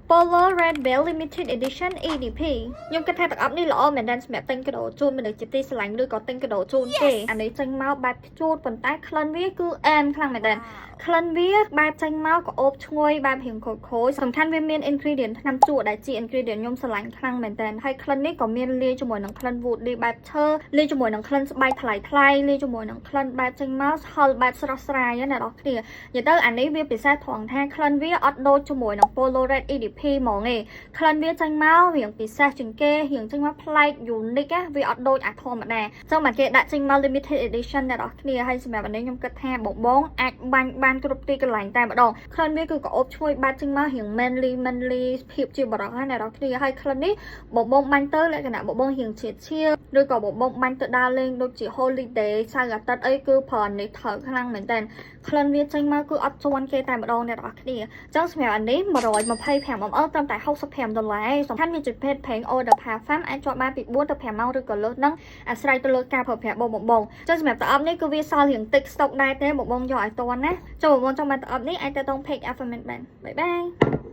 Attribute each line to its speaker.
Speaker 1: Polo Red Bell Limited Edition EDP ខ្ញុំគិតថាទឹកអប់នេះល្អមែនទែនសម្រាប់ទិញកាដូជូនមនុស្សជាទីស្រឡាញ់ឬក៏ទិញកាដូជូនគេអានេះចេញមកបែបខ្ជូតប៉ុន្តែក្លិនវាគឺអែមខ្លាំងមែនទែនក្លិនវាបែបចេញមកក៏អូបឈ្ងុយបែបរៀងខូចខូចសំខាន់វាមាន ingredient ថ្នាំជក់ដែលជា ingredient ខ្ញុំស្រឡាញ់ខ្លាំងមែនទែនហើយក្លិននេះក៏មានលាយជាមួយនឹងក្លិន woody បែបឈើលាយជាមួយនឹងក្លិនស្បែកថ្លៃថ្លៃលាយជាមួយនឹងក្លិនបែបចេញមកហឹលបែបស្រស់ស្រាយណាអ្នកនរគ្នានិយាយទៅអានេះវាពិសេសត្រង់ថាក្លិនវាអត់ដូចជាមួយនឹង Polo Red EDP ហ្មងឯងក្លិនវាចេញមករៀងពិសេសជាងគេរៀងចេញមកប្លែក unique ណាវាអត់ដូចអាធម្មតាចឹងមកគេដាក់ចេញមក limited edition អ្នកនរគ្នាហើយសម្រាប់អានេះខ្ញុំគិតថាបងបងអាចបាញ់បានគ្រប់ទីកន្លែងតែម្ដងក្លិនវាគឺក្រអូបឈ្ងុយបែបចេញមករៀង manly manly ភាពជាបរិសុទ្ធណាអ្នកនរគ្នាហើយក្លិននេះបងបងបាញ់ទៅលក្ខណៈបងបងរៀងជាឈៀឬក៏បងបងបាញ់ទៅដើរលេងដូចជា holiday សៅរ៍អាទិត្យអីគឺប្រើអានេះត្រូវខ្លាំងមែនតើក្លិនវាចេញមកគឺអត់ជន់គេតែម្ដងអ្នកនរគ្នាចឹងសម្រាប់អានេះ125 ml ត្រឹមតែ65ដុល្លារឯងសំខាន់វាជាភេទប្រេង eau de parfum អាចជាប់បានពី4ទៅ5ម៉ោងឬក៏លើសហ្នឹងអាស្រ័យទៅលើការប្រើប្រាស់បងបងបងចឹងសម្រាប់ទឹកអប់នេះគឺវាសល់រៀងតិចស្តុកដែរទេបងបងយកឲ្យតន់ណាចូលបងបងចង់បានទឹកអប់នេះអាចទៅតង page Alphaman បាន bye bye.